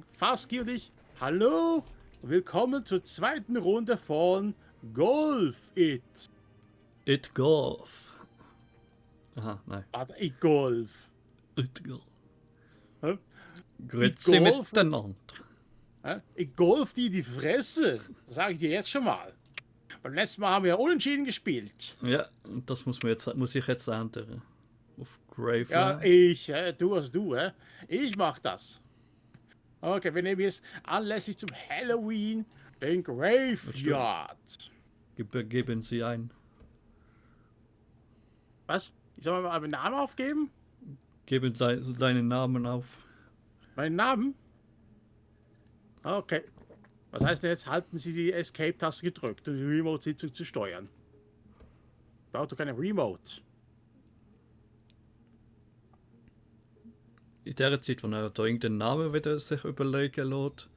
sagen, Faski und ich, hallo, willkommen zur zweiten Runde von Golf It. It Golf. Aha, nein. Warte, It Golf. It Golf. Hä? Grüezi Golf. miteinander. Ich golf dir die Fresse, das sage ich dir jetzt schon mal. Beim letzten Mal haben wir ja unentschieden gespielt. Ja, das muss ich jetzt ändern. Auf Ja, Graveland. ich, du, ich mach das. Okay, wir nehmen jetzt anlässlich zum Halloween den Graveyard. Geben Sie ein. Was? Ich soll mal meinen Namen aufgeben? Geben deinen Namen auf. Meinen Namen? Okay. Was heißt denn jetzt, halten Sie die Escape-Taste gedrückt, um die Remote-Sitzung zu steuern? Braucht doch keine Remote. In der Zeit, wenn er da irgendeinen Namen wieder sich überlegen lässt,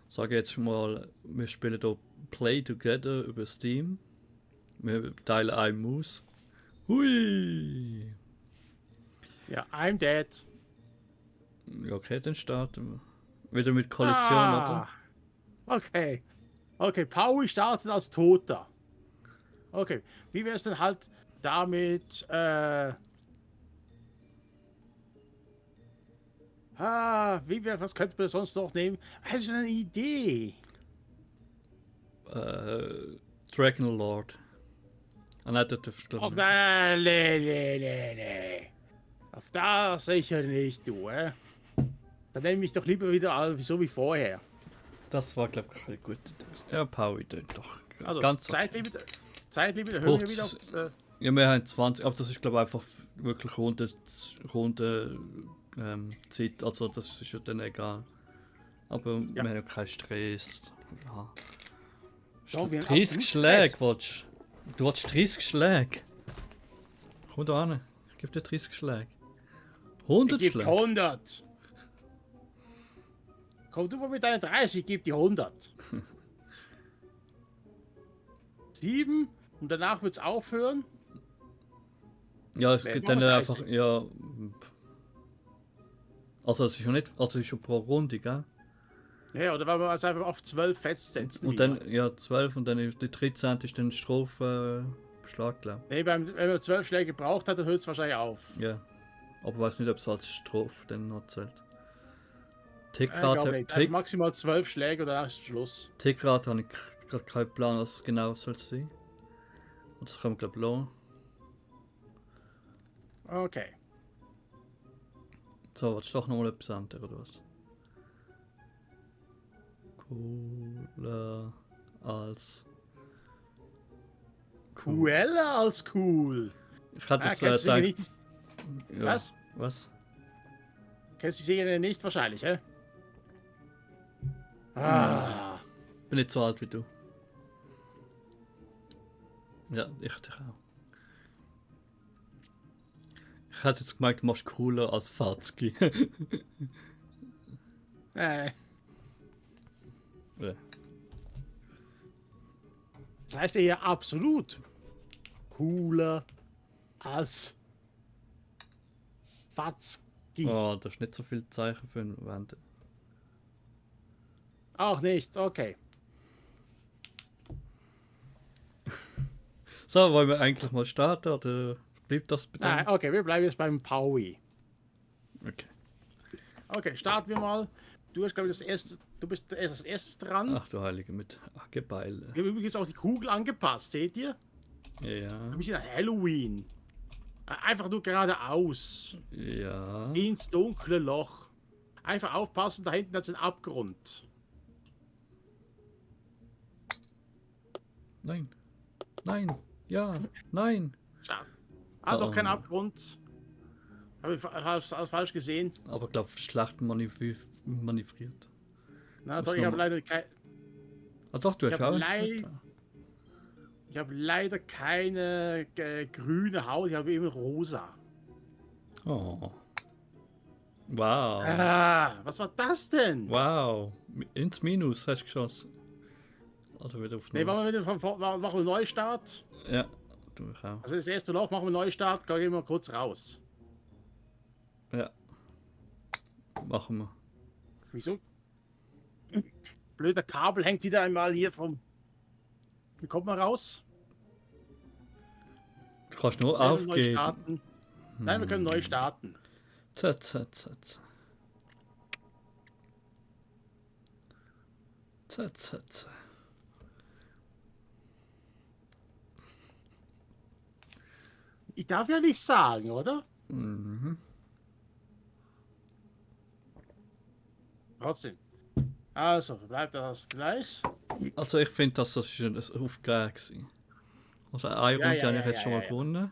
sage ich jetzt mal, wir spielen hier Play Together über Steam. Wir teilen eine Maus. Hui! Ja, I'm dead. Ja, okay, dann starten wir. Wieder mit Kollision, oder? Okay. Okay, Paui startet als Toter. Okay, wie wäre es denn halt damit, was könnte man sonst noch nehmen? Hast du eine Idee? Dragon Lord. Ah nein, das darfst du Ach, nicht. nee. Auf das sicher nicht, du, Dann nehme ich doch lieber wieder so wie vorher. Das war, glaube ich, gut. Ja, Paui, doch. Also, Ganz Zeitlimit, da hören wir wieder auf. Ja, wir haben 20, aber das ist, glaube ich, einfach wirklich Runde Zeit. Also, das ist ja dann egal. Aber wir haben ja keinen Stress. Ja. Doch, wir haben 30 absolut Schläge, Stress. willst du? Du hast 30 Schläge. Komm da hin. Ich gebe dir 30 Schläge. 100 Ich gebe Schläge. 100. Komm du mal mit deinen 30, ich gebe dir 100. 7 und danach wird es aufhören. Ja, es Nee, gibt machen dann wir einfach, 30. ja. Also, es ist schon nicht, also, es ist schon pro Runde, gell? Ja, oder wenn wir es einfach auf 12 festsetzen. Und dann, ja, 12 und dann ist die 13. ist dann Strafbeschlag, glaube Nee, wenn man 12 Schläge gebraucht hat, dann hört es wahrscheinlich auf. ich. Ja. Aber ich weiß nicht, ob es als Strafe dann noch zählt. Ich glaube nicht. Einfach maximal 12 Schläge und danach ist Schluss. Tickrate habe ich gerade keinen Plan, was es genau soll sein. Und das können wir, glaube ich, lassen. Okay. So, willst du doch nochmal etwas anderes, oder was? Cooler als... Cooler als cool. Ich hatte es Kennst du sicher gedacht... nicht? Ja. Was? Was? Kennst du die Serie nicht wahrscheinlich, hä? Ah. Bin nicht so alt wie du. Ja, ich dich auch. Ich hätte jetzt gemeint, du machst cooler als Fazki. Ja. Das heißt eher absolut cooler als Fatzki. Oh, das ist nicht so viel Zeichen für einen Wende. Auch nichts, okay. So, wollen wir eigentlich mal starten oder bleibt das bitte? Nein, okay, wir bleiben jetzt beim Paui. Okay. Okay, starten wir mal. Du hast, glaube ich, du bist erst als erstes dran. Ach du Heilige, mit Gebeile. Wir haben übrigens auch die Kugel angepasst, seht ihr? Ja. Ein bisschen Halloween. Einfach nur geradeaus. Ja. Ins dunkle Loch. Einfach aufpassen, da hinten hat es einen Abgrund. Nein. Nein. Ja. Nein. Schau. Doch kein Abgrund. Habe ich falsch gesehen. Aber ich glaube, schlecht manövriert. Na, doch, ich habe leider kein. Ah doch, du Ich hast habe auch. leider keine grüne Haut, ich habe immer rosa. Oh. Wow. Was war das denn? Wow. Ins Minus hast du geschossen. Also wieder auf Ne, Null. machen wir wieder machen wir einen Neustart. Ja, du ich auch. Also das erste Loch machen wir einen Neustart, gehen wir mal kurz raus. Ja. Machen wir. Wieso? blöder Kabel hängt wieder einmal hier vom... Wie kommt man raus? Du kannst nur Nein, neu aufgeben. starten. Nein, wir können neu starten. Z, z, z, z. Z, z, z. Ich darf ja nicht sagen, oder? Mhm. Trotzdem. Also, bleibt das gleich. Also ich finde, das ist ein Aufgabe gewesen. Also eine Ja, Runde ja, habe ja, ich jetzt ja, schon mal ja, ja. gewonnen.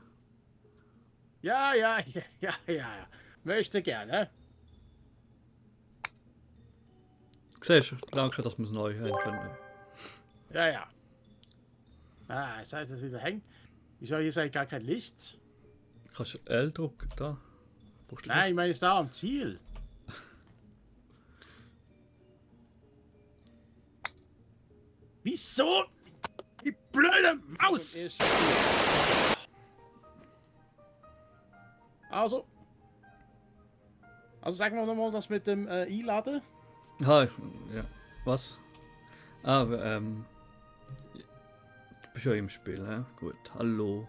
Ja, ja, ja, ja, ja, ja. Möchte gerne. Siehst du, danke, dass wir es neu haben können. Ja, ja. Ah, jetzt heißt es wieder hängen. Wieso hier ist eigentlich gar kein Licht? Kannst du L drücken, da? Brauchst du Nein, ich meine, ist da am Ziel. Wieso? Die blöde Maus! Also. Also sagen wir nochmal das mit dem I-Laden. Ja, ja. Was? Ah, du bist ja im Spiel, hä? Gut, hallo.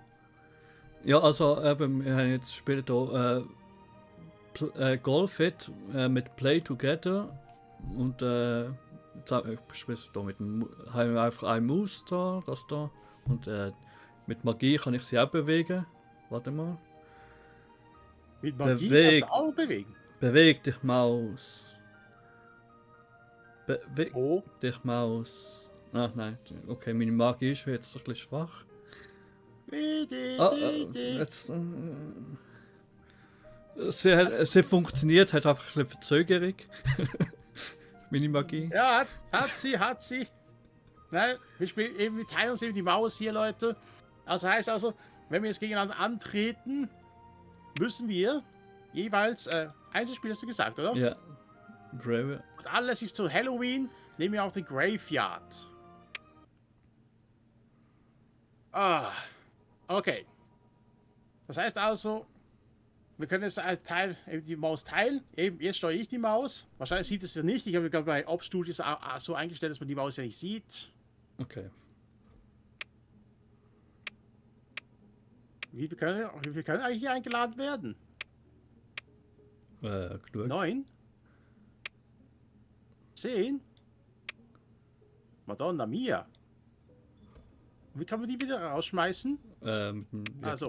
Ja, also eben, wir haben jetzt spielen hier Golf mit Play Together und ich spiele hier mit dem, haben wir einfach eine Maus da, das da und mit Magie kann ich sie auch bewegen. Warte mal. Mit Magie Beweg- kannst du auch bewegen. Beweg dich Maus. Beweg Oh. dich Maus. Ach nein, okay, meine Magie ist jetzt ein bisschen schwach. Jetzt, sie funktioniert, hat einfach ein bisschen Verzögerung. Meine Magie. Ja, hat sie. Nein, wir teilen uns eben die Maus hier, Leute. Das heißt also, wenn wir jetzt gegeneinander antreten, müssen wir jeweils Einzelspiel, hast du gesagt, oder? Ja. Grave. Und anlässlich zu Halloween nehmen wir auch den Graveyard. Ah, okay. Das heißt also, wir können jetzt als Teil die Maus teilen. Eben, jetzt steuere ich die Maus. Wahrscheinlich sieht es ja nicht. Ich habe gerade bei Op-Studios so eingestellt, dass man die Maus ja nicht sieht. Okay. Wie wir können eigentlich hier eingeladen werden? Genug. 9? 10? Madonna mia. Wie kann man die wieder rausschmeißen? Ja, Also,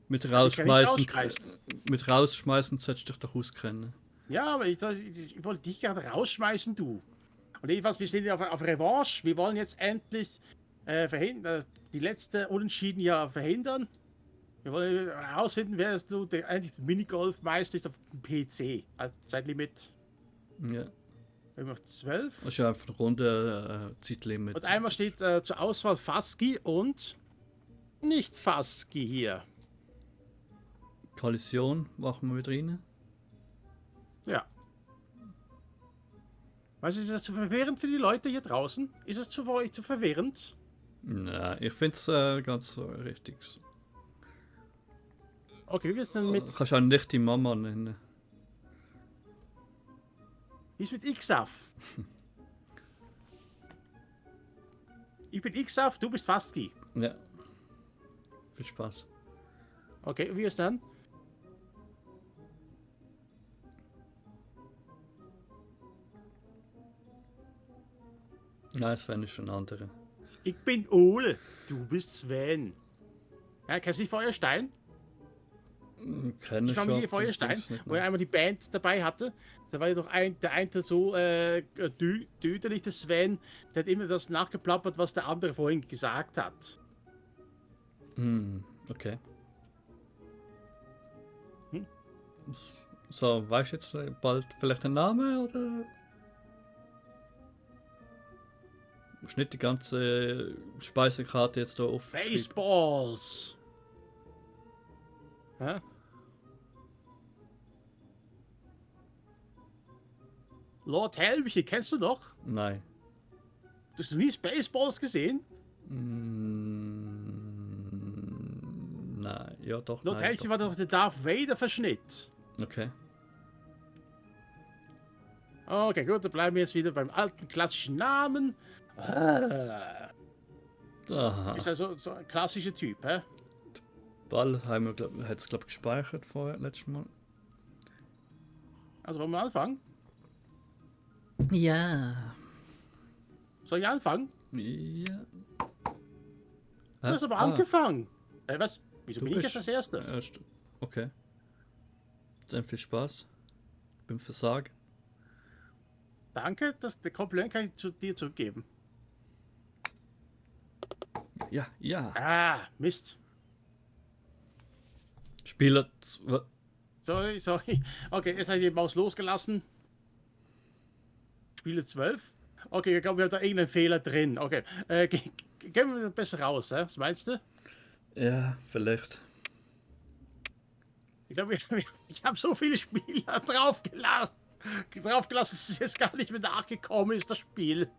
mit kann ich rausschmeißen. rausschmeißen. Mit rausschmeißen solltest du dich doch auskennen. ja, aber ich wollte dich gerade rausschmeißen, du. Und jedenfalls, wir stehen auf Revanche. Wir wollen jetzt endlich verhindern, die letzte Unentschieden ja verhindern. Wir wollen herausfinden, wer so der eigentlich Minigolf-Meister ist auf dem PC. Also Zeitlimit Ja. immer 12. Das ist ja einfach eine Runde Zeitlimit. Und einmal steht zur Auswahl Faski und nicht Faski hier. Kollision machen wir wieder rein. Ja. Was ist das zu verwirrend für die Leute hier draußen? Ist es für euch zu verwirrend? Nein, ich finde es ganz richtig. Okay, wie ist denn mit. Du kannst auch nicht die Mama nennen. Wie ist mit Ixaf? Ich bin Ixaf, du bist Faski. Ja. Viel Spaß. Okay, wie ist dann? Nein, Sven ist schon ein anderer. Ich bin Ole, du bist Sven. Ja, kennst du die Feuerstein? Kenne Die Familie Feuerstein, wo er einmal die Band dabei hatte. Da war ja doch der eine so düderlich, der Sven, der hat immer das nachgeplappert, was der andere vorhin gesagt hat. Okay. Hm? So, weißt du jetzt bald vielleicht den Namen oder? Du musst nicht die ganze Speisekarte jetzt da auf. Baseballs! Hä? Lord Helmchen, kennst du noch? Nein. Hast du nie Baseballs gesehen? Nein, ja doch. Lord Nein, Helmchen war doch der Darth Vader Verschnitt. Okay. Okay, gut, dann bleiben wir jetzt wieder beim alten klassischen Namen. Aha. Ist also so ein klassischer Typ, hä? Ball haben wir, hat es glaube ich gespeichert vorher, letztes Mal. Also wollen wir anfangen? Ja. Soll ich anfangen? Ja. Du hast aber angefangen. Was? Wieso Du bin ich bist jetzt als erstes? Okay. Dann viel Spaß. Beim Versagen. Danke, der Kompliment kann ich dir zurückgeben. Ja, ja. Ah, Mist. Spieler. Sorry. Okay, jetzt habe ich die Maus losgelassen. Spiele 12. Okay, ich glaube, wir haben da irgendeinen Fehler drin. Okay, gehen wir besser raus, hä? Was meinst du? Ja, vielleicht. Ich glaube, ich habe so viele Spieler draufgelassen, dass es jetzt gar nicht mehr nachgekommen ist, das Spiel.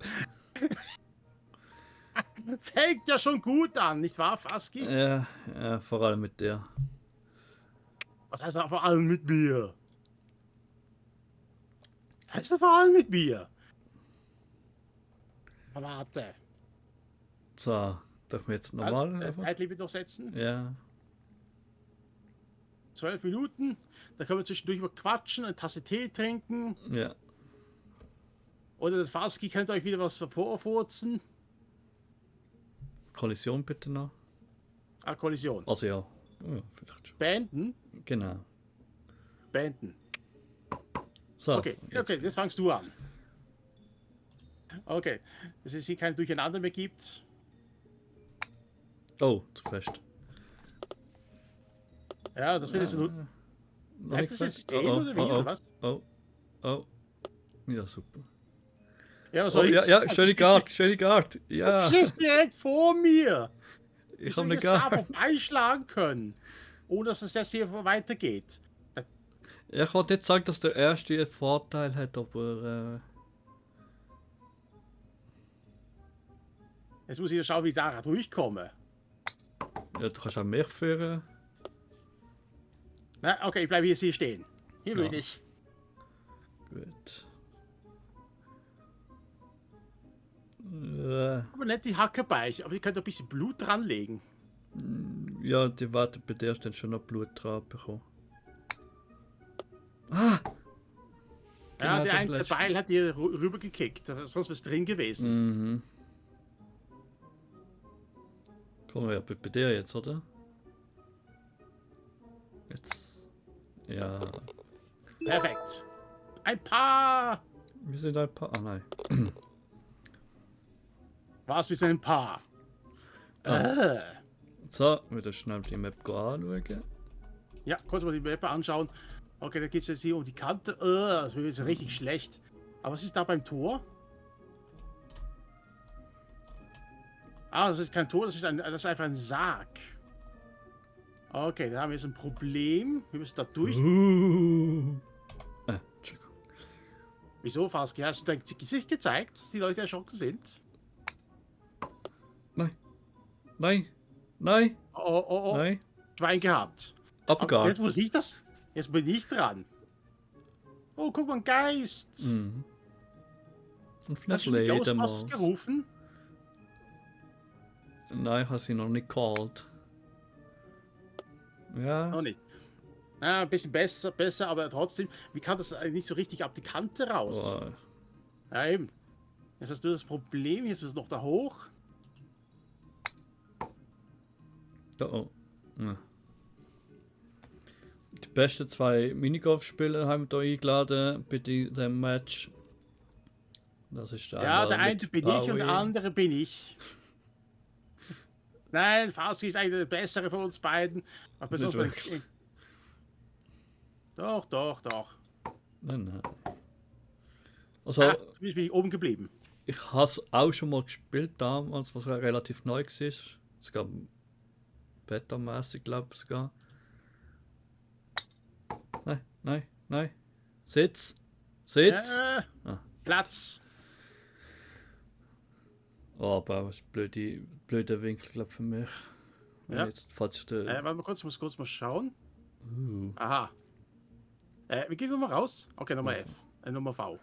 Fängt ja schon gut an, nicht wahr, Faski? Ja, vor allem mit der. Was heißt da vor allem mit mir? Heißt da vor allem mit mir? Warte. So, darf man jetzt normal einfach? Zeitlimit noch setzen. Ja. 12 Minuten. Da können wir zwischendurch mal quatschen, eine Tasse Tee trinken. Ja. Oder der Faski könnte euch wieder was vorfurzen. Kollision bitte noch. Ah, Kollision. Also ja. Ja, vielleicht schon. Beenden. Genau. Beenden. So. Okay, jetzt fangst du an. Okay, dass es hier kein Durcheinander mehr gibt. Oh, zu fest. Ja, das wird jetzt nur. Noch Bleibt nichts das jetzt fest. stehen oder wie, oder was? Oh. Ja, super. Ja, was Oh, soll ich? ja, schöne Guard. Ja. Du stehst direkt vor mir. Ich Wie habe soll eine ich jetzt da Guard. vorbeischlagen können, ohne dass es jetzt hier weitergeht. Ich wollte jetzt sagen, dass der erste einen Vorteil hat, aber Jetzt muss ich ja schauen, wie ich da durchkomme. ja, du kannst auch mehr führen. Na, okay, ich bleibe hier stehen. Hier bin Ja. ich. Gut. Aber nicht die Hacke bei, aber ich könnte ein bisschen Blut dranlegen. Ja, die wartet bei der dann schon noch Blut dran bekommen. Ah! Ja, Genau, der das eine letzte. Beil hat hier rübergekickt. Sonst wäre es drin gewesen. Mhm. Kommen wir ja bei dir jetzt, oder? Jetzt. Ja. Perfekt. Ein Paar. Wir sind ein paar. Ah nein. Was, wir sind ein Paar. So, wieder schnell die Map anschauen. Ja, kurz mal die Map anschauen. Okay, da geht es jetzt hier um die Kante. Das wird jetzt richtig schlecht. Aber was ist da beim Tor? Ah, das ist kein Tor, das ist einfach ein Sarg. Okay, da haben wir jetzt ein Problem. Wir müssen da durch. Entschuldigung. Wieso, Faski? Hast du dein Gesicht gezeigt, dass die Leute erschrocken sind? Nein. Oh. Nein. Schwein gehabt. Abgegangen. Jetzt muss ich das. Jetzt bin ich dran. Oh, guck mal, ein Geist. Mhm. Und Hast vielleicht du die Ledermaus. Ghostbusters gerufen? Nein, ich habe sie noch nicht geholt. Ja. Noch nicht. Ja, ein bisschen besser, aber trotzdem, wie kann das nicht so richtig ab die Kante raus? Oh, Ja, eben. Jetzt hast du das Problem, jetzt ist noch da hoch. oh. Ja. Die besten zwei Minigolf-Spieler haben wir hier eingeladen bei diesem Match. Das ist Ja, einmal der eine mit bin ich und Bowie. der andere bin ich. Nein, Fasi ist eigentlich der bessere von uns beiden. Aber Nicht sonst wirklich. Doch. Nein. Also, Ah, zumindest bin ich oben geblieben. ich habe es auch schon mal gespielt damals, was relativ neu war. Sogar beta-mäßig, glaube ich sogar. Nein. Sitz! Ah. Platz. Oh, aber das ist blöder Winkel, glaube ich, für mich. Wenn Ja. Jetzt, falls ich den... Warte mal kurz, ich muss kurz mal schauen. Aha. Wie gehen wir mal raus? Okay, Nummer F. Nummer V.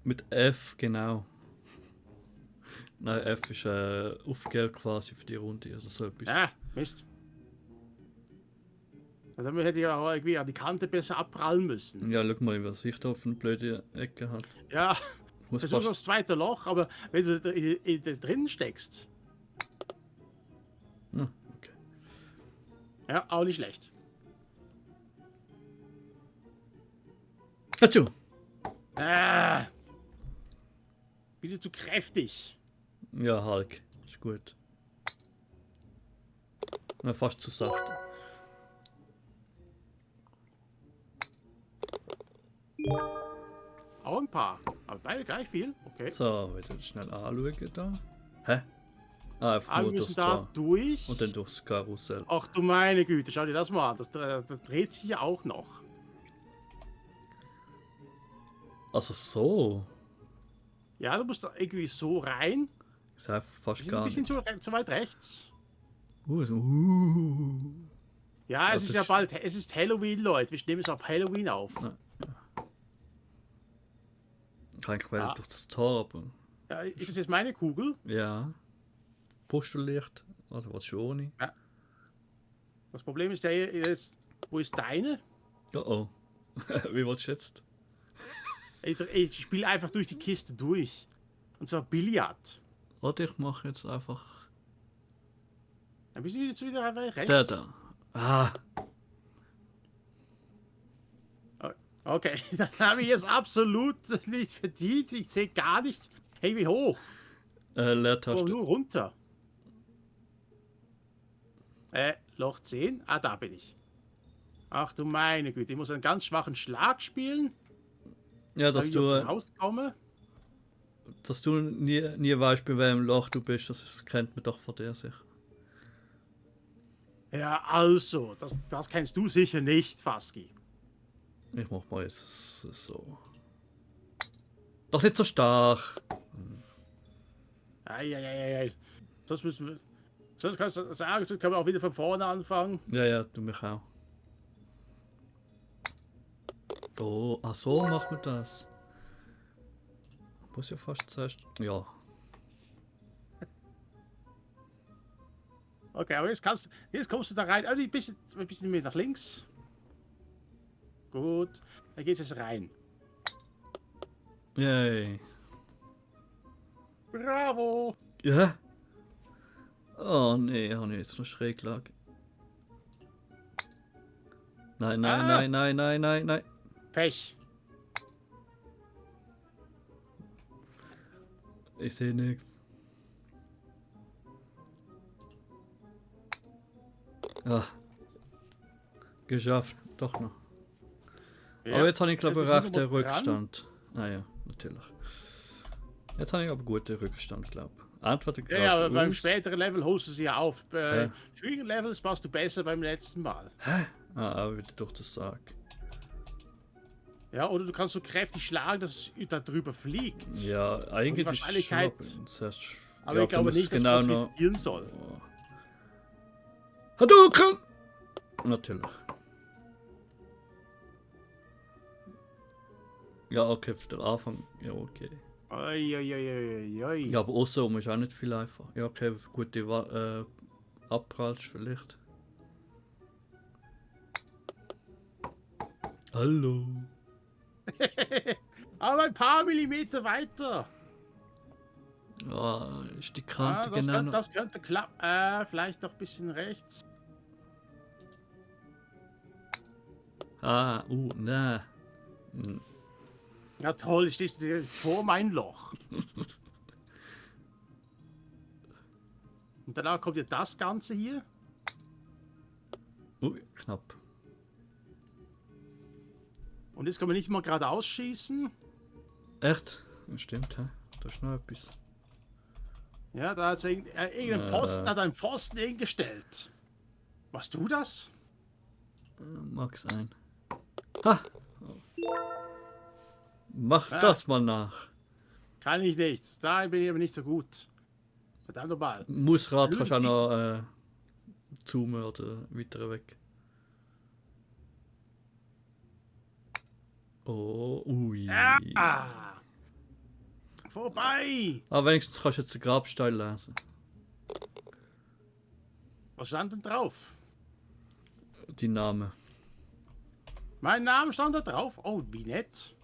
Mit F, genau. Nein, F ist Aufgabe quasi für die Runde, also so etwas. Ja, Mist. Also man hätte ja auch irgendwie an die Kante besser abprallen müssen. Ja, schau mal, was ich da auf eine blöde Ecke hat. Ja, Ich muss versuch fast. das zweite Loch, aber wenn du da drin steckst, Okay. ja, auch nicht schlecht. Hatschu! Wieder zu kräftig. Ja, Hulk. Ist gut. Na, fast zu sachte. Auch ein paar. Aber beide gleich viel. Okay. So, wieder schnell anschauen da. Hä? Ah, einfach Aber nur wir müssen durchs da Tor. durch. Und dann durchs Karussell. Ach du meine Güte, schau dir das mal an. Das dreht sich hier auch noch. Also so. Ja, du musst da irgendwie so rein. Ist einfach fast Wir sind gar ein bisschen nicht. zu weit rechts. So. Ja, es das ist ja ist- bald. Es ist Halloween, Leute. Wir nehmen es auf Halloween auf. Ja. Ich kann eigentlich Ah. durch das Tor, aber. Ja, ist das jetzt meine Kugel? Ja. Postuliert. Also was schon ohne. Das Problem ist ja jetzt. Wo ist deine? Oh oh. Wie willst du jetzt? Ich spiele einfach durch die Kiste durch. Und zwar Billard. Warte, ich mache jetzt einfach. Dann bist du jetzt wieder rechts. Der da. Ah. Okay, dann habe ich es absolut nicht verdient. Ich sehe gar nichts. Hey, wie hoch? Oh, Leertaste. nur runter. Loch 10? Ah, da bin ich. Ach du meine Güte, ich muss einen ganz schwachen Schlag spielen, Ja, damit ich rauskomme. dass du nie weißt, bei welchem Loch du bist, das kennt man doch von dir sicher. Ja, also, das kennst du sicher nicht, Faski. Ich mach mal jetzt so. Doch nicht so stark. Eieiei. Sonst müssen wir. Sonst kannst du sagen, sonst können wir auch wieder von vorne anfangen. Ja, ja, du mich auch. Oh, ach so macht man das. Muss ja fast zuerst. Ja. Okay, aber jetzt kommst du da rein. Ein bisschen mehr nach links. Gut, dann geht es rein. Yay. Bravo! Ja. Oh nee, habe ich jetzt noch schräg lag. Nein, nein, Ah. nein. Pech. Ich sehe nichts. Ah. Geschafft, doch noch. Ja, Aber jetzt habe ich glaube ich wir sind recht noch den mal dran. Rückstand. Ah ja, natürlich. Jetzt habe ich aber guten Rückstand, glaube ich. Entweder Ja, aber beim geradeaus. späteren Level holst du sie ja auf. Bei Ja. schwierigen Levels warst du besser beim letzten Mal. Hä? Ah, aber wieder durch den Sarg. Ja, oder du kannst so kräftig schlagen, dass es da drüber fliegt. Ja, eigentlich ist Wahrscheinlichkeit- schon, zuerst, Aber ja, ich glaube du musst nicht, dass genau man das noch. riskieren soll. Oh. Hadouken! Natürlich. Ja, okay, für den Anfang. Ja, okay. Oi. Ja, aber außenrum ist auch nicht viel einfacher. Ja, okay, gute Abprallst vielleicht. Hallo. Aber ein paar Millimeter weiter. Ja, ist die Ja, Kante das, genau noch. das könnte klappen. Vielleicht noch ein bisschen rechts. Ah, nein. Ja toll, stehst du dir vor mein Loch. Und danach kommt ja das Ganze hier. Knapp. Und jetzt können wir nicht mal geradeaus schießen. Echt? Stimmt, hä? Da ist noch etwas. Ja, da hat irgendein Pfosten, hat einen Pfosten hingestellt. Warst du das? Mag sein. Ha! Mach Ah. das mal nach. Kann ich nicht. Da bin ich aber nicht so gut. Verdammt nochmal. Mausrad kannst du auch noch zoomen oder weiter weg. Oh, ui. Ah. Vorbei! Aber wenigstens kannst du jetzt den Grabstein lesen. Was stand denn drauf? Die Namen. Mein Name stand da drauf. Oh, wie nett.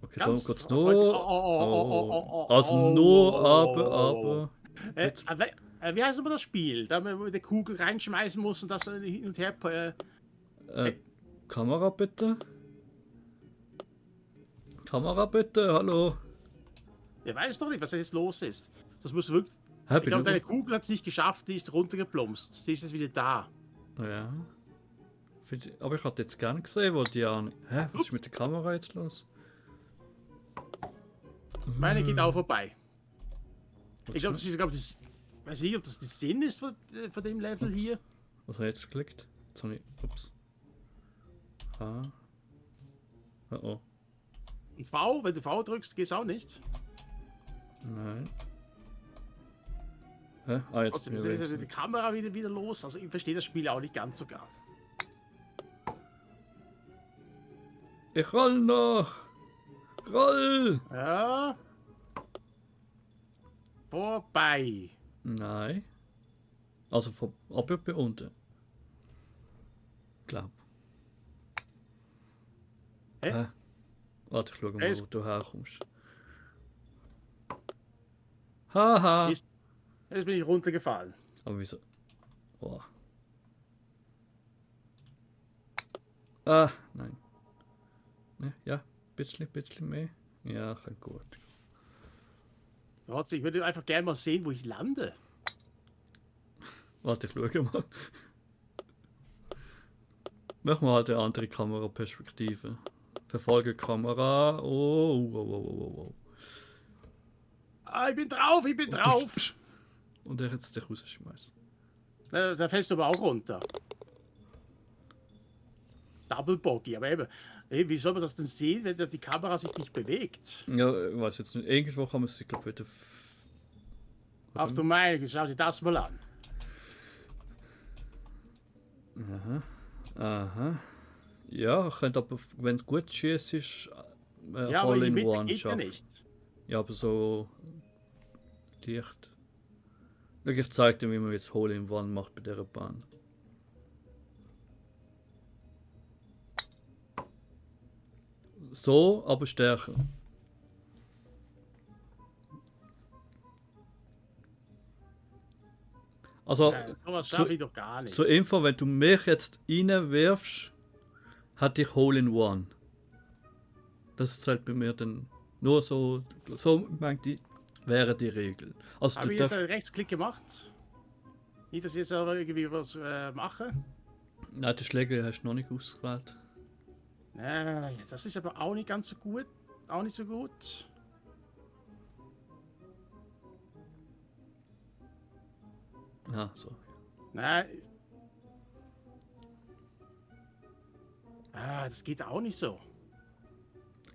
Okay, Ganz da geht's freundlich. nur. Also nur aber. Jetzt. Wie heißt aber das Spiel? Da man die Kugel reinschmeißen muss und das dann hin und her. Kamera bitte. Kamera bitte, hallo. Ich weiß doch nicht, was jetzt los ist. Das muss wirklich. Hä, Ich glaube, deine bin Kugel hat es nicht geschafft, die ist runtergeplumpst. Sie ist jetzt wieder da. Ja. Aber ich hatte jetzt gern gesehen, wo die an. Hä, was ist mit der Kamera jetzt los? Meine geht auch vorbei. Ich glaube, das weiß nicht, ob das der Sinn ist von dem Level hier. Was habe ich jetzt geklickt? Jetzt habe ich. Ups. Ah. Oh oh. Und V, wenn du V drückst, geht's auch nicht. Nein. Hä? Ah, jetzt Trotzdem bin ist ich die weg. Kamera wieder los. Also ich verstehe das Spiel auch nicht ganz so gar. Ich roll noch! Roll! Ja. Vorbei. Nein. Also von ab bei unten. Glaub. Hä? Hä? Warte, ich schau mal, wo du herkommst. Haha! Jetzt bin ich runtergefallen. Aber wieso? Boah. Ah, nein. Ne, ja, bisschen mehr. Ja, kann gut. Trotzdem, ich würde einfach gerne mal sehen, wo ich lande. Warte, ich schau mal. Mach mal halt eine andere Kameraperspektive. Verfolgerkamera. Oh. Ah, ich bin drauf, ich bin drauf. Und er jetzt dich rausschmeißen. Da fällst du aber auch runter. Double Boggy, aber eben, wie soll man das denn sehen, wenn die Kamera sich nicht bewegt? Ja, ich weiß jetzt nicht. Irgendwo kann man sich, glaube wieder. Ach du meine, schau dir das mal an. Aha. Ja, könnte aber, wenn es gut schießt, ist Ja, aber in die Mitte All-in-One geht ja schaffen. nicht. Ja, aber so dicht. Schau, ich zeig dir, wie man jetzt Hole-in-One macht bei dieser Bahn. So, aber stärker. Also, Sowas schaffe ich doch gar nicht. zur Info, wenn du mich jetzt reinwirfst, hatte ich Hole-in-One. Das zählt bei mir dann nur so meinte ich, wäre die Regel. Also, Habe du ich jetzt darfst, einen Rechtsklick gemacht? Nicht, dass ich jetzt aber irgendwie was mache? nein, die Schläge hast du noch nicht ausgewählt. Das ist aber auch nicht ganz so gut. Auch nicht so gut. Ah, so. Nein. Das geht auch nicht so.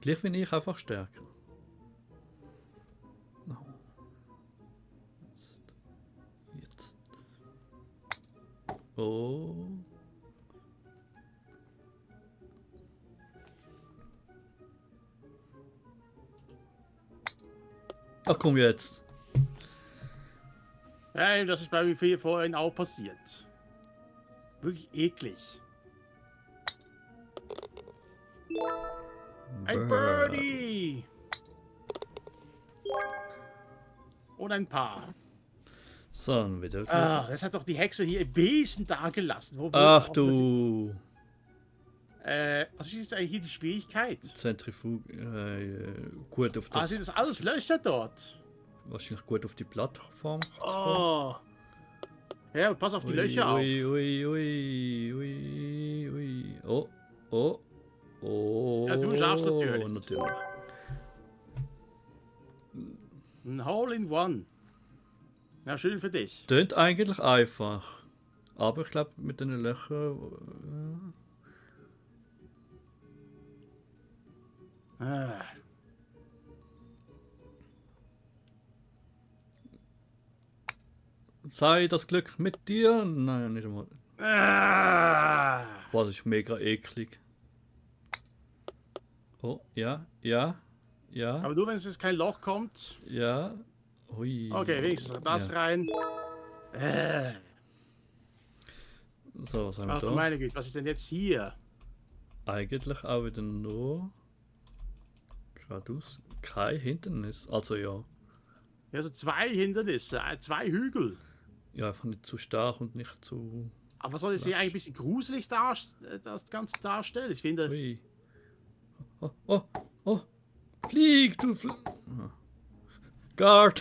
Gleich wie ich, einfach stärker. No. Jetzt. Oh. Ach komm jetzt. Ja, das ist bei mir vorhin auch passiert. Wirklich eklig. Ein Birdie! Und ein Paar. So, dann wieder. Das hat doch die Hexe hier im Besen dagelassen. Ach du. Was ist eigentlich hier die Schwierigkeit? Zentrifug. Gut auf das. Sind das alles Löcher dort? Wahrscheinlich gut auf die Plattform. Oh. Ja, pass auf die Löcher auf. Ui. Oh. Ja, du schaffst natürlich. Natürlich. Ein Hole in One. Ja, schön für dich. Tönt eigentlich einfach. Aber ich glaube, mit den Löchern. Sei das Glück mit dir? Nein, nicht einmal. Boah, das ist mega eklig. Oh, ja. Ja, Aber nur wenn es jetzt kein Loch kommt. ja. Hui. Okay, wenigstens das Ja. rein. So, was haben wir Ach du da? meine Güte, was ist denn jetzt hier? Eigentlich auch wieder nur geradeaus. Kein Hindernis. Also ja. Ja, also 2 Hindernisse, 2 Hügel. Ja, einfach nicht zu stark und nicht zu. Aber soll es hier eigentlich ein bisschen gruselig das Ganze darstellen? Ich finde. Hui. Oh, oh, oh. Flieg, du Guard!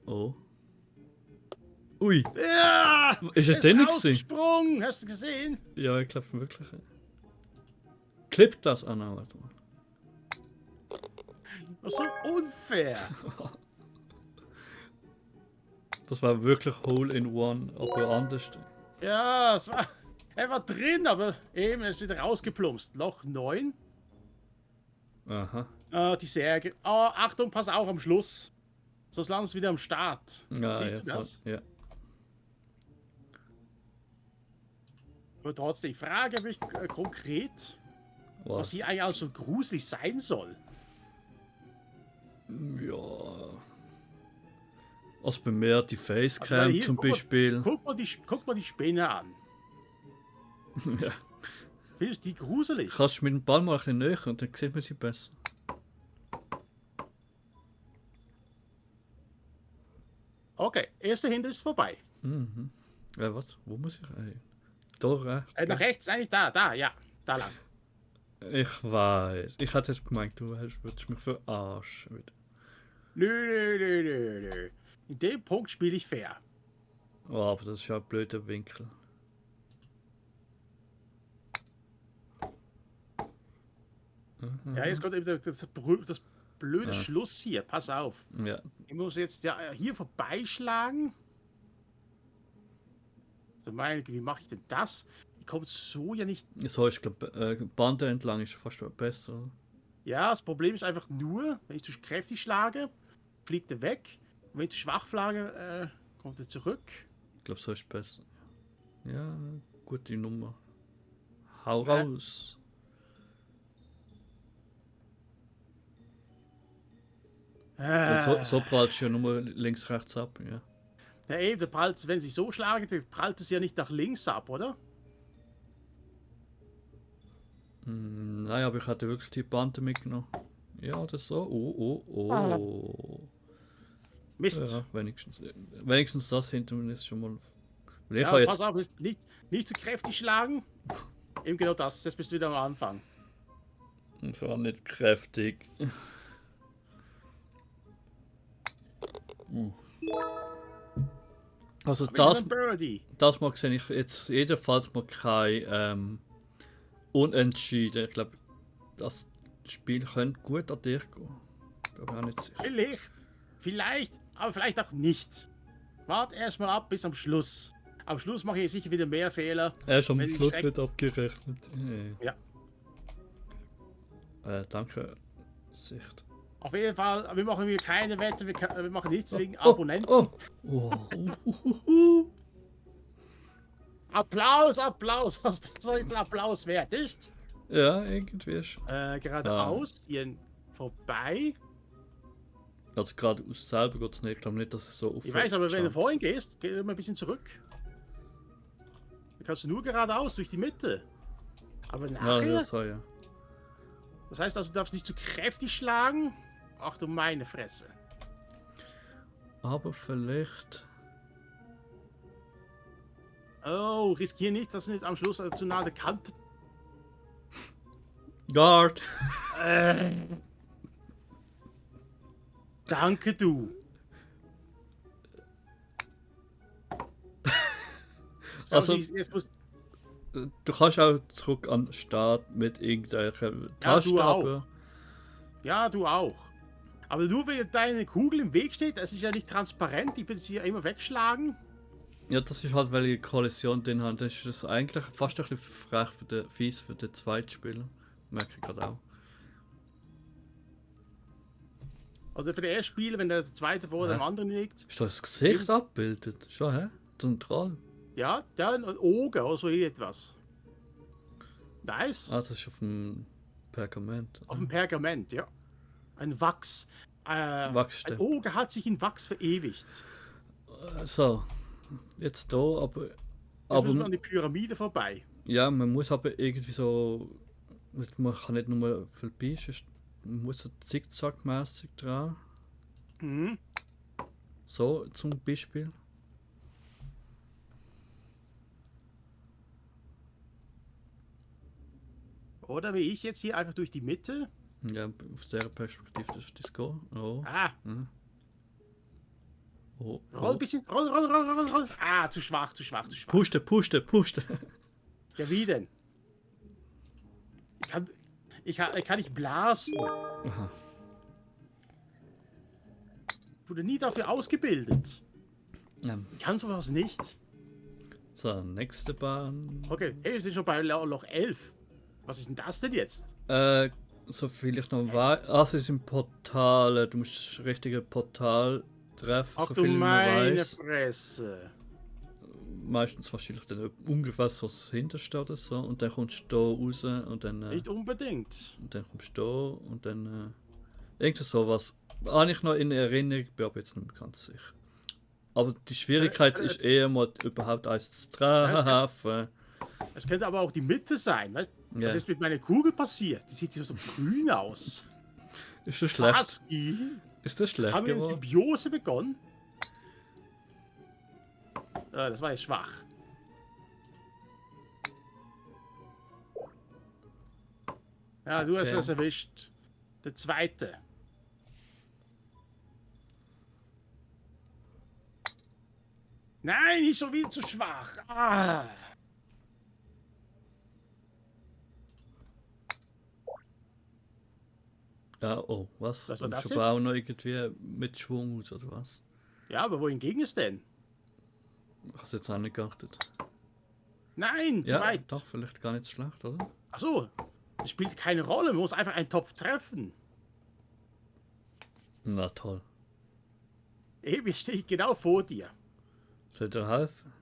Oh. Ui. Ja! Ist er er drin gewesen? rausgesprungen, hast du gesehen? Ja, ich glaube wirklich. Klippt das an, warte mal. Das ist so unfair. Das war wirklich Hole in One, aber anders. Ja, er war drin, aber eben, er ist wieder rausgeplumpst. Loch 9. Aha. Die Särge. Oh, Achtung, pass auf am Schluss. Sonst landest du wieder am Start. Ja, Siehst ja, du das? Ja. Aber trotzdem, ich frage mich konkret, was hier eigentlich also gruselig sein soll. Ja. Als bei mir die Facecam Also hier, zum Beispiel. Guck mal die Spinne an. Ja. Findest du die gruselig? Kannst du mit dem Ball mal ein bisschen näher und dann sieht man sie besser. Okay, erster Hindernis ist vorbei. Mhm. Was? Wo muss ich rein? Da rechts? Nach rechts, eigentlich da, ja. Da lang. Ich weiß. Ich hatte jetzt gemeint, du würdest mich verarschen. Nö. In dem Punkt spiele ich fair. Oh, aber das ist ja ein blöder Winkel. Ja, jetzt kommt eben das blöde Schluss hier. Pass auf. Ja. Ich muss jetzt ja hier vorbeischlagen. So meine, wie mache ich denn das? Ich komme so ja nicht. So ist, glaube Bande entlang ist fast besser. Ja, das Problem ist einfach nur, wenn ich zu kräftig schlage, fliegt er weg. Und wenn ich zu schwach schlage, kommt er zurück. Ich glaube, so ist besser. Ja, gute Nummer. Hau Ja. raus. So prallst du ja nur links, rechts ab. Ja. Ja, eben, der prallt, wenn ich so schlage, dann prallt es ja nicht nach links ab, oder? Nein, aber ich hatte wirklich die Bande mitgenommen. Ja, das so. Oh. Mist. Ja, wenigstens das hinter mir ist schon mal. Weil ich Ja, habe pass jetzt. auf, nicht zu kräftig schlagen. Eben genau das, jetzt bist du wieder am Anfang. Das war nicht kräftig. Also Aber das ist ein Birdie. das mal sehe ich jetzt jedenfalls mal kein Unentschieden. Ich glaube, das Spiel könnte gut an dich gehen. Ich bin auch nicht sicher. Vielleicht, aber vielleicht auch nicht. Wart erstmal ab bis am Schluss. Am Schluss mache ich sicher wieder mehr Fehler. Erst am Wenn ich Schluss schreck- wird abgerechnet. Ja. Danke, Sicht. Auf jeden Fall, wir machen hier keine Wette, wir machen nichts wegen Abonnenten. Oh. Applaus. Das war jetzt ein Applaus wert, nicht? Ja, irgendwie schon. Geradeaus, hier vorbei. Also gerade aus selber geht es nicht. Ich glaube nicht, dass es so auf. Ich weiß, aber wenn du vorhin gehst, geh immer ein bisschen zurück. Dann kannst du nur geradeaus durch die Mitte. Aber Ja, nachher, das war ja. das heißt also, du darfst nicht zu kräftig schlagen. Ach du meine Fresse. Aber vielleicht. Oh, riskier nicht, dass du nicht am Schluss zu nahe der Kante. Guard! Danke, du. So, Also- jetzt muss, Du kannst auch zurück an den Start mit irgendwelchen Ja, Tasten, du auch. aber. ja, du auch. Aber nur wenn deine Kugel im Weg steht, das ist ja nicht transparent, ich will sie ja immer wegschlagen. Ja, das ist halt, weil ich Kollision drin habe. Das ist das eigentlich fast ein bisschen frech fies für den Zweitspieler. Merke ich gerade auch. Also für den ersten Spieler, wenn der zweite vor dem anderen liegt. Ist das Gesicht abgebildet? Schon, hä? Zentral. Ja, ein Auge oder so etwas. Nice. Ah, das ist auf dem Pergament. Auf dem Pergament, ja. Ein Wachs. Ein Wachsstempel. Oger hat sich in Wachs verewigt. So, jetzt da, aber. Jetzt müssen wir an die Pyramide vorbei. Ja, man muss aber irgendwie so. Man kann nicht nur vorbei, man muss so zickzackmäßig dran. Mhm. So zum Beispiel. Oder wie ich jetzt hier einfach durch die Mitte. Ja, aus der Perspektive das ist das Go. Oh. Ah, Oh. roll ein bisschen. Roll, roll, roll, roll, roll. Ah, zu schwach, zu schwach, zu schwach. Pushte. Ja, wie denn? Ich kann nicht blasen. Aha. Wurde nie dafür ausgebildet. Ja. Ich kann sowas nicht. So, nächste Bahn. Okay, hey, wir sind schon bei Loch 11. Was ist denn das denn jetzt? So viel ich noch weiß. Ah, es sind Portale. Du musst das richtige Portal treffen. Ach so du viel ich noch meine weiß. Fresse. Meistens wahrscheinlich dann ungefähr so das Hinterste oder so. Und dann kommst du da raus und dann. Nicht unbedingt. Und dann kommst du da und dann. Irgend sowas. Habe ich noch in Erinnerung, bin aber jetzt nicht mehr ganz sicher. Aber die Schwierigkeit ist eher mal überhaupt eins zu treffen. Es könnte aber auch die Mitte sein. Weißt? Ja. Was ist mit meiner Kugel passiert? Die sieht so grün aus. Ist das schlecht? Husky? Ist das schlecht Haben wir eine geworden? Symbiose begonnen? Das war jetzt schwach. Ja, du hast Okay. das erwischt. Der zweite. Nein, nicht so wieder zu schwach. Ah. Ja, oh, was? Was war Und das schon jetzt? auch noch irgendwie mit Schwung aus, oder was? Ja, aber wohin ging es denn? Ich habe es jetzt auch nicht geachtet. Nein, zu Ja, weit. doch, vielleicht gar nicht so schlecht, oder? Ach so, das spielt keine Rolle. Man muss einfach einen Topf treffen. Na toll. Ewig stehe ich genau vor dir. Soll dir helfen?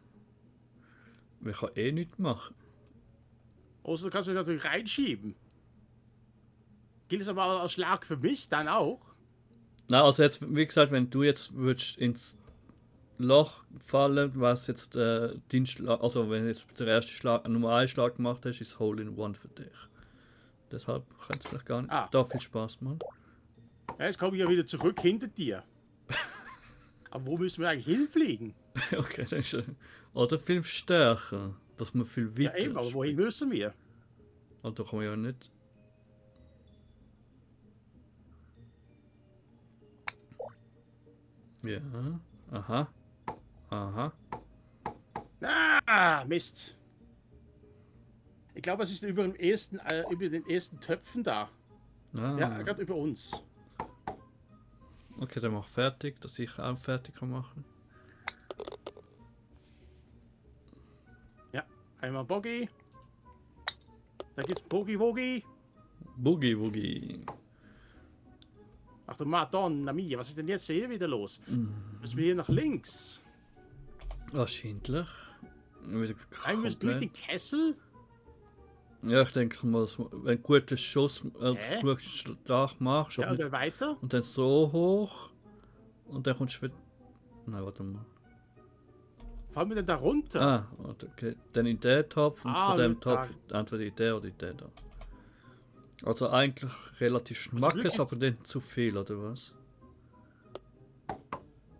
Wir können eh nichts machen. Außer du kannst mich natürlich reinschieben. Gilt es aber als Schlag für mich dann auch? Na, also jetzt, wie gesagt, wenn du jetzt würdest ins Loch fallen, was jetzt dein Schlag, also wenn jetzt der erste Schlag, Nummer 1 Schlag gemacht hast, ist Hole in One für dich. Deshalb kann es vielleicht gar nicht. Ah. Da viel Spaß machen. Ja, jetzt komme ich ja wieder zurück hinter dir. Aber wo müssen wir eigentlich hinfliegen? Okay, dann ist oder viel stärker, dass man viel Ja, weiter eben, aber wohin müssen wir? Und da kann man ja nicht. Ja, aha. Aha. Ah, Mist. Ich glaube, es ist über den ersten Töpfen da. Ah. Ja, gerade über uns. Okay, dann mach fertig, dass ich auch fertig kann machen. Ja, einmal Boggy. Da geht's Boggy Woggy. Boogie Woogie. Ach du Madonna mia, was ist denn jetzt hier wieder los? Müssen wir hier nach links? Wahrscheinlich. Wieder Nein, wir müssen durch den Kessel? Ja, ich denke mal, wenn du einen guten Schuss, Hä? guten Schlag machst Ja, aber und nicht, dann weiter? und dann so hoch und dann kommst du wieder. Nein, warte mal. Fahren wir denn da runter? Ah, warte, okay. Dann in den Topf und Ah, von dem mit Topf entweder in den oder in den da. Also eigentlich relativ schmackes, Glück aber nicht zu viel, oder was?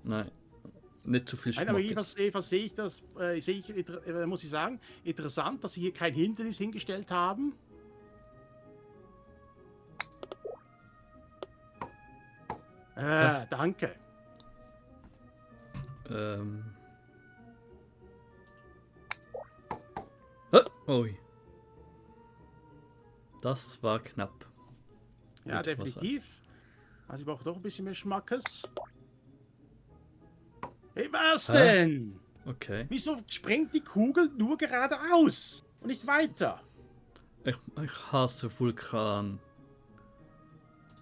Nein, nicht zu viel Nein, aber Schmackes. jedenfalls sehe ich das, muss ich sagen, interessant, dass sie hier kein Hindernis hingestellt haben. Danke. Ui. Das war knapp. Ja, Würde ich mal definitiv. Also ich brauche doch ein bisschen mehr Schmackes. Hey, was Hä? denn? Okay. Wieso springt die Kugel nur geradeaus und nicht weiter? Ich hasse Vulkan.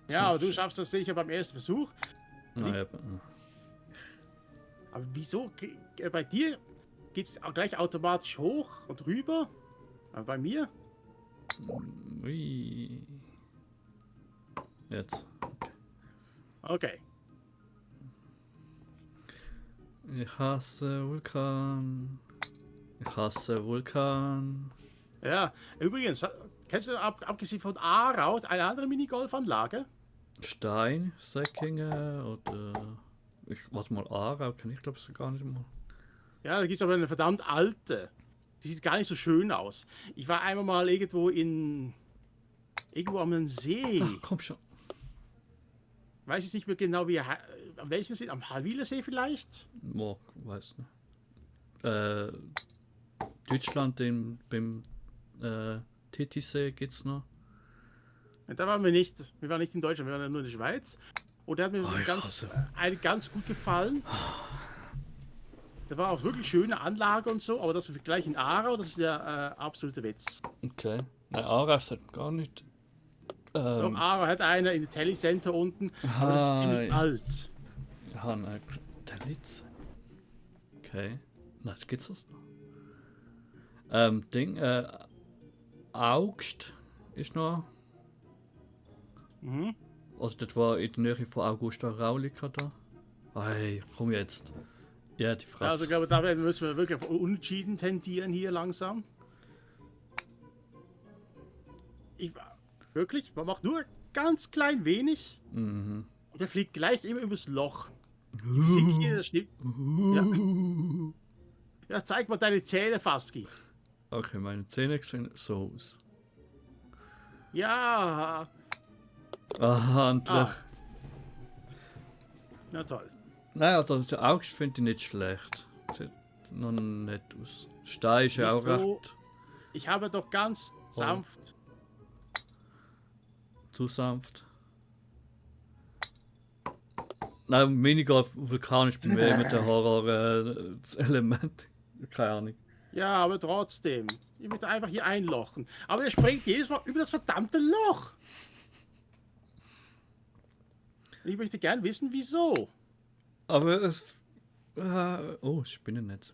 Ja, aber du schaffst das sicher beim ersten Versuch. Naja, Aber wieso? Bei dir geht es gleich automatisch hoch und rüber. Aber bei mir? Ui. Jetzt. Okay. Ich hasse Vulkan. Ich hasse Vulkan. Ja, übrigens, kennst du abgesehen von Aarau eine andere Minigolfanlage? Stein, Säckingen oder. Was mal Aarau kenne ich glaube ich gar nicht mal. Ja, da gibt es aber eine verdammt alte. Die sieht gar nicht so schön aus. Ich war einmal mal irgendwo am See. Ach, komm schon. Weiß ich nicht mehr genau, an welchem See, am Halwiler See vielleicht? Oh, weiß nicht. Deutschland, beim Titisee gibt's noch. Und da waren wir nicht. Wir waren nicht in Deutschland, wir waren nur in der Schweiz. Und der hat mir Ich ganz gut gefallen. Da war auch wirklich schöne Anlage und so, aber das Vergleich in Aarau, das ist der absolute Witz. Okay. Nein, Aarau ist halt gar nicht. Doch, Aarau hat eine in der Telly Center unten, aber das ist ziemlich alt. Ja, nein, der Litz. Okay. Na, jetzt geht's das noch. Augst ist noch. Mhm. Also das war in der Nähe von Augusta Raulika da. Hey, komm jetzt. Ja, die Frage. Also ich glaube, da müssen wir wirklich auf Unentschieden tendieren hier langsam. Wirklich, man macht nur ganz klein wenig Mhm. und der fliegt gleich immer übers Loch. Die Physik hier, das stimmt. Ja. Ja, zeig mal deine Zähne, Faski. Okay, meine Zähne sehen so aus. Ja, Aha, endlich. Ah. na toll. Naja, der August finde ich nicht schlecht. Sieht noch nett aus. Stein ist ja auch Nicht so- recht Ich habe doch ganz sanft. zu sanft. Nein, weniger vulkanisch bei mir mit der Horror-Element. Keine Ahnung. Ja, aber trotzdem. Ich möchte einfach hier einlochen. Aber er springt jedes Mal über das verdammte Loch. Und ich möchte gern wissen, wieso. Aber es. Oh, Spinnennetz.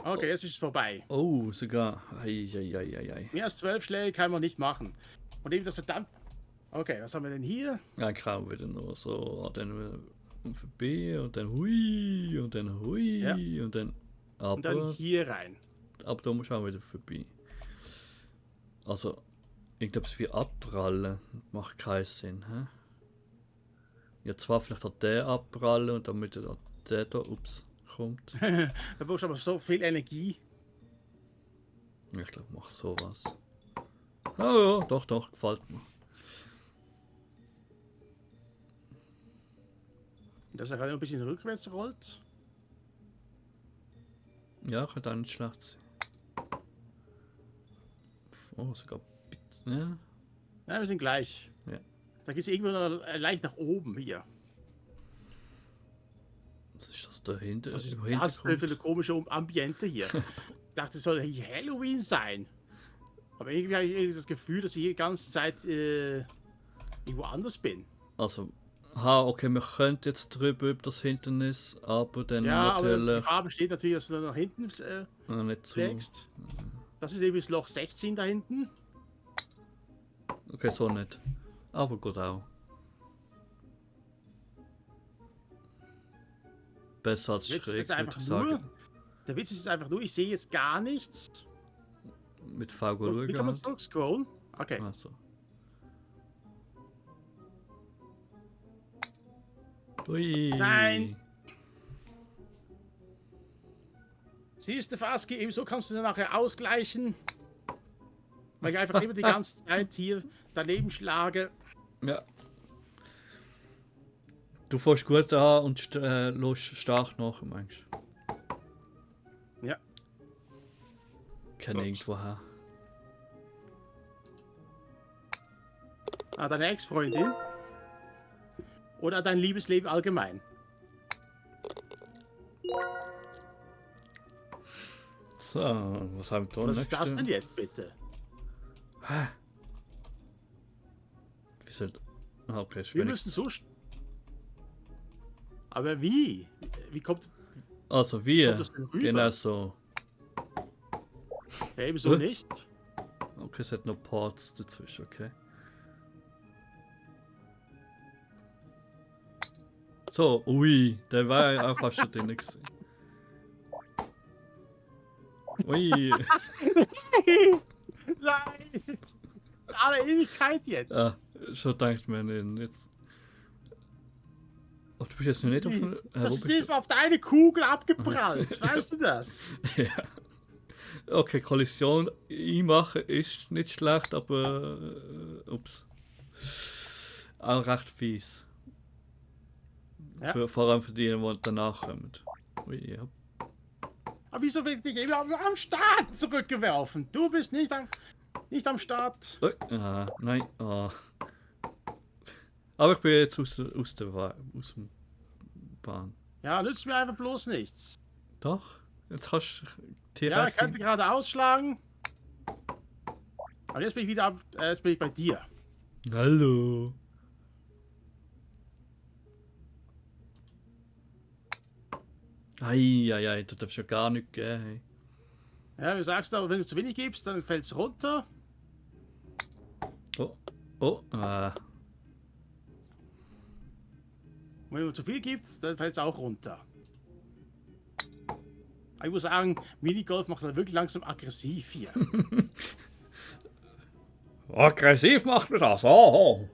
Okay, jetzt ist es vorbei. Oh, sogar. Ei. Mehr als 12 Schläge kann man nicht machen. Und eben das verdammt. Okay, was haben wir denn hier? Ja, kaum wieder nur so. Dann vorbei und dann hui und dann hui Ja. und dann. Und dann Aber, hier rein. aber da muss auch wieder vorbei. Also, ich glaube, es wie abprallen macht keinen Sinn. Hä? Ja, zwar vielleicht hat der abprallen und damit der da kommt. Da brauchst du aber so viel Energie. Ich glaube, mach sowas. Oh ja, doch, gefällt mir. Dass er gerade ein bisschen rückwärts rollt. Ja, könnte auch nicht schlecht sein. Oh, sogar bitte. Ja. Ja, wir sind gleich. Ja. Da geht es irgendwo noch leicht nach oben hier. Was ist das da hinten? Was ist im das für eine Hintergrund? komische Ambiente hier? Ich dachte, es soll hier Halloween sein. Aber irgendwie habe ich irgendwie das Gefühl, dass ich hier die ganze Zeit irgendwo anders bin. Also, okay, wir könnten jetzt drüber über das Hindernis, aber dann Ja, aber die natürlich Farbe steht natürlich, dass du da nach hinten nicht zu. schlägst. Das ist eben das Loch 16 da hinten. Okay, so nicht. Aber gut auch. Besser als Jetzt ist schräg, das würde einfach ich nur. sagen. Der Witz ist jetzt einfach nur, ich sehe jetzt gar nichts. Mit V Wie kann man halt. zurückscrollen? Okay. Also. Ui. Nein. Siehst du, Faski, eben so kannst du dann nachher ausgleichen. Weil ich einfach immer die ganze Zeit hier daneben schlage. Ja. Du fährst gut an und lässt stark nach, meinst du? Ja. Kenne Gut. irgendwoher. Deine Ex-Freundin. Oder dein Liebesleben allgemein. So, was haben wir da Was ist das denn nächste? jetzt bitte? Hä? Wie soll. Ah, okay, ist Wir wenig- müssen so. Aber wie? Wie kommt Also wir. kommt das denn rüber? Genau so. Ebenso nicht. Okay, es hat noch Parts dazwischen, okay. So, ui, der war ja auch fast schon drin gewesen. Ui. Nein! Alle Ewigkeit jetzt. Ah, schon denkt man nicht. Jetzt. Oh, du bist jetzt noch nicht auf dem. Das ist jedes Mal auf deine Kugel abgeprallt. Weißt du das? Ja. Okay, Kollision einmachen ist nicht schlecht, aber. Ups. Auch recht fies. Ja. Vor allem für die, die danach kommen. Ui, ja. Aber wieso wird dich immer am Start zurückgeworfen? Du bist nicht am Start. Ah, nein. Ah. Aber ich bin jetzt aus dem Bahn. Ja, nützt mir einfach bloß nichts. Doch, jetzt kannst du direkt. Ja, ich könnte gerade ausschlagen. Aber jetzt bin ich wieder jetzt bin ich bei dir. Hallo. Eieiei, das darfst du ja gar nicht geben. Hey. Ja, wie sagst du, aber wenn du zu wenig gibst, dann fällt es runter. Oh, Und wenn du zu viel gibst, dann fällt es auch runter. Aber ich muss sagen, Minigolf macht dann wirklich langsam aggressiv hier. Aggressiv macht man das, oh.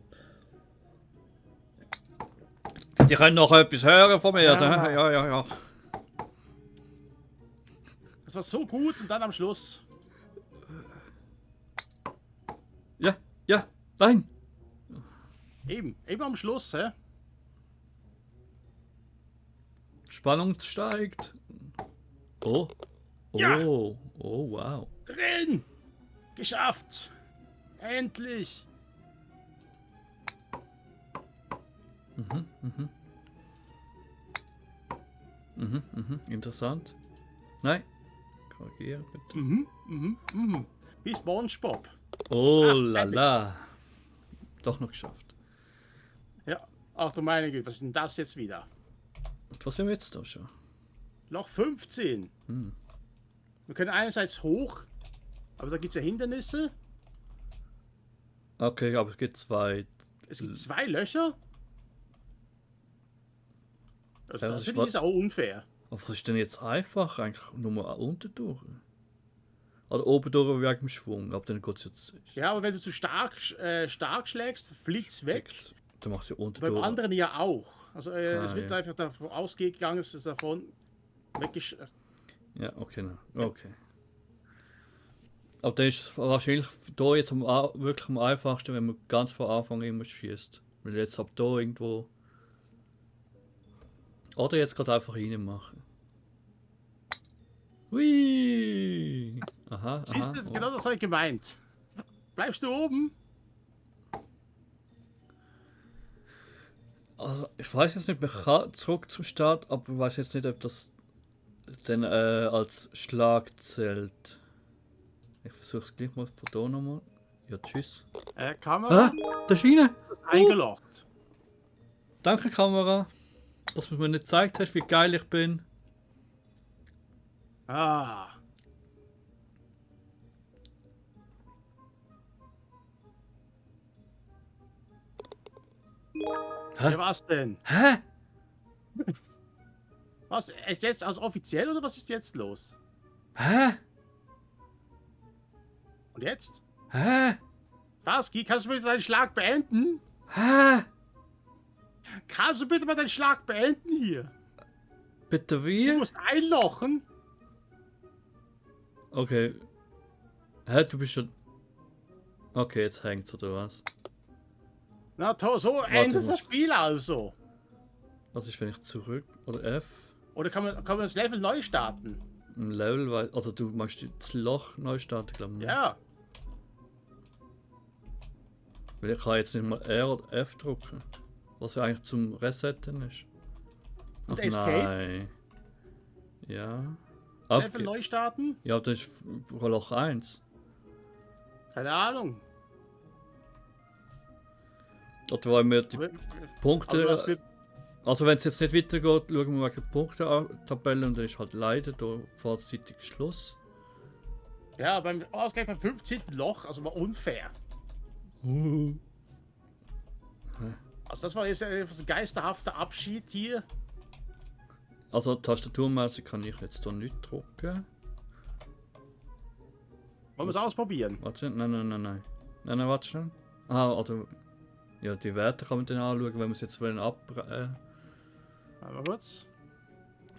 Die können noch etwas hören von mir, Ja. ja. Das war so gut und dann am Schluss. Ja, nein. Eben am Schluss, hä? Spannung steigt. Oh. Ja. Oh, wow. Drin! Geschafft! Endlich! Interessant. Nein. Korrigieren bitte. Wie SpongeBob. Oh lala. Doch noch geschafft. Ja, ach du meine Güte, was ist denn das jetzt wieder? Und was sind wir jetzt da schon? Loch 15. Wir können einerseits hoch, aber da gibt es ja Hindernisse. Okay, aber es gibt zwei. Es gibt 2 Löcher. Also Ja, das das finde ich ist auch unfair. Aber was ist denn jetzt einfach? Eigentlich nur mal unten durch. Oder oben durch wegen dem Schwung, aber dann geht es jetzt. Ja, aber wenn du zu stark schlägst, fliegt es weg. Dann macht sie unten Beim durch. anderen ja auch. Also es wird ja. einfach davon ausgegangen, dass es davon weggesch... Ja, okay. Okay. Aber dann ist es wahrscheinlich da jetzt wirklich am einfachsten, wenn man ganz von Anfang immer schießt. Weil jetzt ab da irgendwo. Oder jetzt gerade einfach reinmachen. Hui! Aha. Siehst du, genau das habe ich gemeint. Bleibst du oben? Also, ich weiß jetzt nicht, man kann zurück zum Start, aber ich weiß jetzt nicht, ob das dann als Schlag zählt. Ich versuche es gleich mal von da nochmal. Ja, tschüss. Kamera Da ist rein! eingeloggt. Danke, Kamera, dass du mir nicht gezeigt hast, wie geil ich bin. Ah. Hä? Ja, was denn? Hä? Was? Ist jetzt also offiziell oder was ist jetzt los? Hä? Und jetzt? Hä? Faski, kannst du bitte deinen Schlag beenden? Hä? Kannst du bitte mal deinen Schlag beenden hier? Bitte Du wie? musst einlochen. Okay. Hä, du bist schon. Okay, jetzt hängt's oder was? Na toll, so endet das was? Spiel also. Was ist, wenn ich zurück. Oder F? Oder kann man das Level neu starten? Ein Level, also du machst das Loch neu starten, glaube ich. Ne? Ja. Weil ich kann jetzt nicht mal R oder F drücken. Was ja eigentlich zum Resetten ist. Und Ach, Escape? nein. Ja. Level neu starten? Ja, das ist Loch 1. Keine Ahnung. Oder wollen wir die Aber Punkte. Also wenn es jetzt nicht weitergeht, schauen wir wegen Punkte-Tabelle und dann ist halt leider da vorzeitig Schluss. Ja, beim Ausgleich beim 15. Loch, also war unfair. Also das war jetzt ein geisterhafter Abschied hier. Also tastaturmäßig kann ich jetzt hier nicht drucken. Wollen wir es ausprobieren? Warte, nein, warte schnell. Ah, oder... Ja, die Werte kann man dann anschauen, wenn wir es jetzt wollen Mal kurz.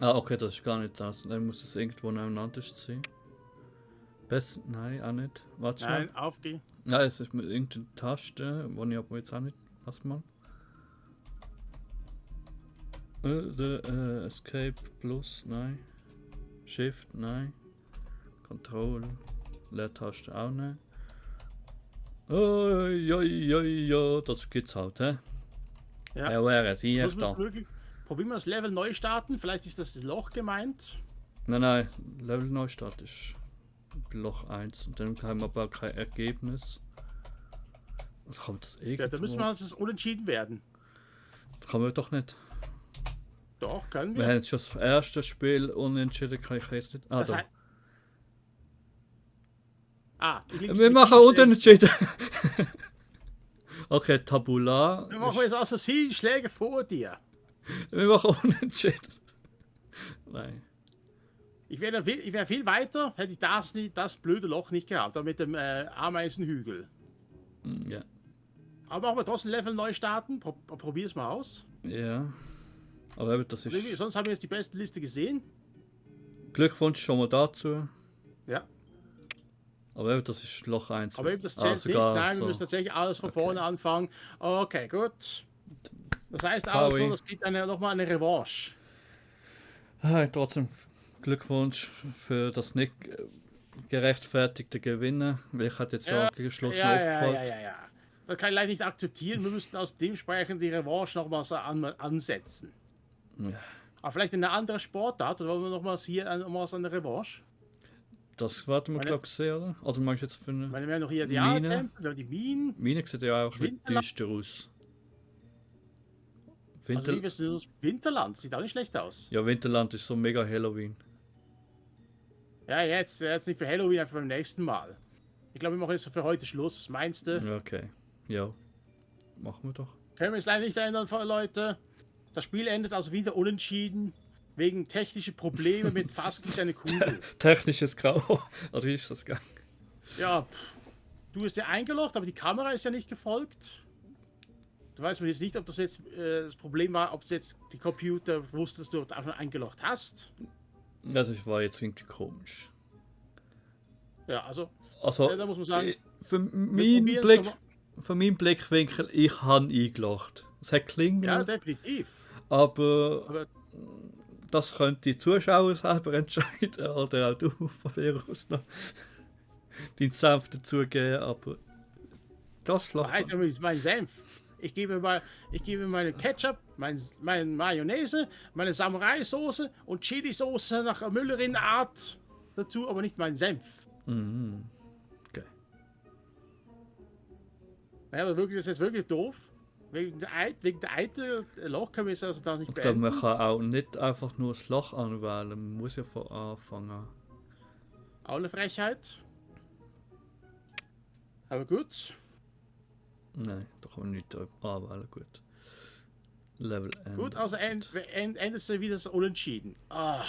Ah, okay, das ist gar nicht das. Dann muss es irgendwo nebeneinander sein. Besser? Nein, auch nicht. Warte schnell. Nein, auf die. Nein, es ist mit irgendeiner Taste, die ich aber jetzt auch nicht... Lass mal. Escape plus, nein. Shift, nein. Control. Leertaste auch nicht. Ja, das gibt's halt, hä? Ja. Ja, wäre es hier Das da. muss möglich. Probieren wir das Level neu starten. Vielleicht ist das Loch gemeint. Nein, Level Neustart ist Loch 1 und dann haben wir aber kein Ergebnis. Was kommt das irgendwo? Ja, da müssen wir das unentschieden werden. Das kann man doch nicht. Doch, können Wir wir. haben jetzt schon das erste Spiel unentschieden, kann ich jetzt nicht. Ah, Das da. heißt- Wir machen unentschieden. Okay, Tabula. Wir machen jetzt aus der 7 Schläge vor dir. Wir machen unentschieden. Nein. Ich wäre viel weiter, hätte ich das blöde Loch nicht gehabt, da mit dem Ameisenhügel. Ja. Aber machen wir trotzdem Level neu starten. Probier es mal aus. Ja. Aber eben, das ist. Sonst haben wir jetzt die beste Liste gesehen. Glückwunsch schon mal dazu. Ja. Aber eben, das ist Loch 1. Aber eben das zählt nicht. Nein, wir müssen tatsächlich alles von vorne anfangen. Okay, gut. Das heißt also, es gibt nochmal eine Revanche. Trotzdem Glückwunsch für das nicht gerechtfertigte Gewinnen. Weil ich hatte jetzt schon gegen Schluss noch aufgeholt. Ja. Das kann ich leider nicht akzeptieren. Wir müssten aus dementsprechend die Revanche nochmals ansetzen. Ja. Aber vielleicht eine andere Sportart, oder wollen wir nochmals hier nochmals eine Revanche? Das warten wir, glaube ich, sehr, oder? Also meinst du jetzt für eine Ich meine, wir haben noch hier die Mine? Tempel, wir haben die Minen. Mine sieht ja auch ein bisschen Winterland. düster aus. Also wie ist das Winterland? Sieht auch nicht schlecht aus. Ja, Winterland ist so mega Halloween. Ja, jetzt nicht für Halloween, einfach beim nächsten Mal. Ich glaube, wir machen jetzt für heute Schluss. Was meinst du? Okay. Ja. Machen wir doch. Können wir es leider nicht ändern, Leute. Das Spiel endet also wieder unentschieden. Wegen technischer Probleme mit Faski seine Kugel. Technisches Grau. Oder wie ist das gegangen? Ja, du bist ja eingeloggt, aber die Kamera ist ja nicht gefolgt. Du weißt mir jetzt nicht, ob das jetzt das Problem war, ob es jetzt die Computer wusste, dass du auch schon eingeloggt hast. Das war jetzt irgendwie komisch. Ja, also Also, da muss man sagen, für probieren's meinen Blickwinkel, ich habe eingeloggt. Es hat klingelt, ja, definitiv. aber das können die Zuschauer selber entscheiden. Oder auch du von mir aus noch deinen Senf dazugeben, aber das Das heißt lacht. ja mein Senf. Ich gebe meine Ketchup, meine Mayonnaise, meine Samurai-Soße und Chili-Soße nach Müllerin-Art dazu, aber nicht meinen Senf. Mhm. Okay. Ja, aber wirklich, das ist wirklich doof. Wegen der alten Loch können wir es also da nicht Ich glaube, beenden. man kann auch nicht einfach nur das Loch anwählen. Man muss ja von Anfang an. Auch eine Frechheit. Aber gut. Nein, da kann man nicht anwählen. Gut. Level End. Gut, also endet es wieder so unentschieden. Ah.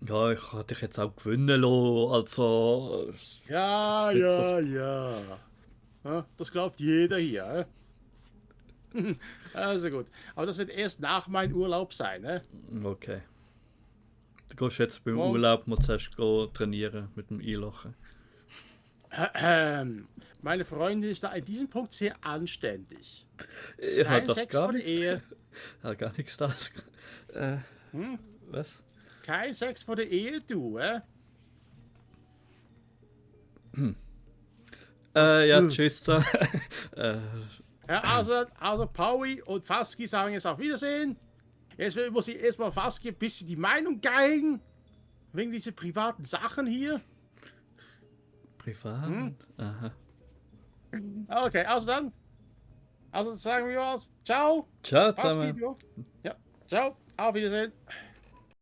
Ja, ich hatte dich jetzt auch gewinnen lassen. Also. Ja. Ja, das glaubt jeder hier. Also gut. Aber das wird erst nach meinem Urlaub sein. Ne? Okay. Du gehst jetzt beim Morgen- Urlaub mal zuerst trainieren mit dem Einlochen. Meine Freundin ist da in diesem Punkt sehr anständig. Ich habe Kein das Sex gar vor der nicht. Ehe. Ja, gar nichts das. Was? Kein Sex vor der Ehe, du. Ja, tschüss zusammen. Ja, also Paui und Faski sagen jetzt auf Wiedersehen. Jetzt muss ich erstmal Faski ein bisschen die Meinung geigen. Wegen dieser privaten Sachen hier. Privat? Aha. Okay, also dann. Also sagen wir was. Ciao. Ciao Faski, zusammen. du. Ja, ciao. Auf Wiedersehen.